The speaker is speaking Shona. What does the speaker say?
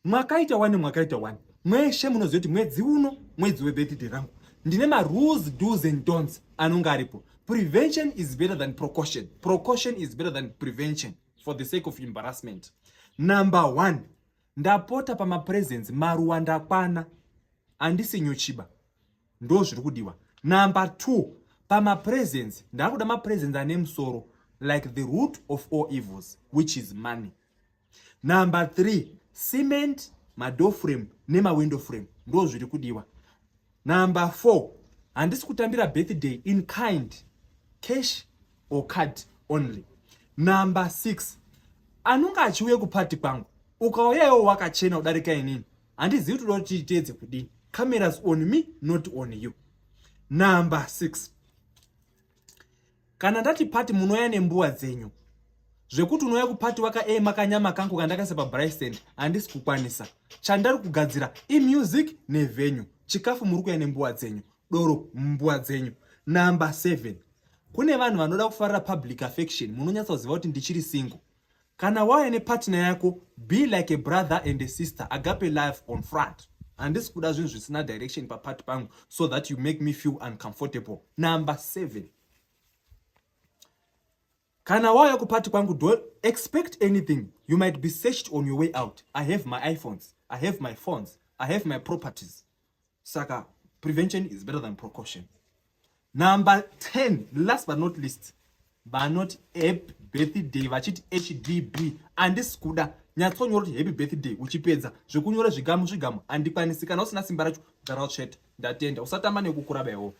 Mwakaita wani, mwakaita wani. Mweshe munoziva kuti mwedzi uno mwedzi webirthday rangu. Ndine marules, do's and don'ts anonga aripo. Prevention is better than precaution. Precaution is better than prevention for the sake of embarrassment. Number 1, ndapota pamapresents maruwa ndakwana. Handisi nyuchiba. Ndo zviri kudiwa. Number 2, pamapresents ndakuda mapresents ane musoro like the root of all evils, which is money. Number 3, cement, madoor frame nemawindow frame ndo zviri kudiwa. Number 4, handisi kutambira birthday in kind, cash or card only. Number 6, anonga achiuya kupati kwangu ukauyawo wakachena kudarika inini, handizivi kuti unoda kuti tiiteedze kudini. Cameras on me, not on you. Number 6, kana ndati pati munouya nembuwa dzenyu, zvekuti unouya kupati wakaema kanyama kangu kandakaisa pabrysend, handisi kukwanisa. Chandari kugadzira imusic nevenue. Chikafu muri kuya nembuwa dzenyu, doro mumbuwa dzenyu. Number 7, kune vanhu vanoda kufarira public affection. Munonyatsoziva kuti ndichiri single. Kana wauya nepartner yako, be like a brother and a sister, agape life on front. Handisi kuda zvinhu zvisina direction papati pangu so that you make me feel uncomfortable. Number 7, kana wauya kupati kwangu, don't expect anything. You might be searched on your way out. I have my iPhones, I have my phones, I have my properties. Saka prevention is better than precaution. Number 10, last but not least, vanoti happy birthday vachiti HDB, handisi kuda. Nyatsonyora kuti happy birthday uchipedza. Zvekunyora zvigamu zvigamu handikwanisi. Kana usina simba racho, gara utsveta. Ndatenda. Usatamba nekukura baiwo.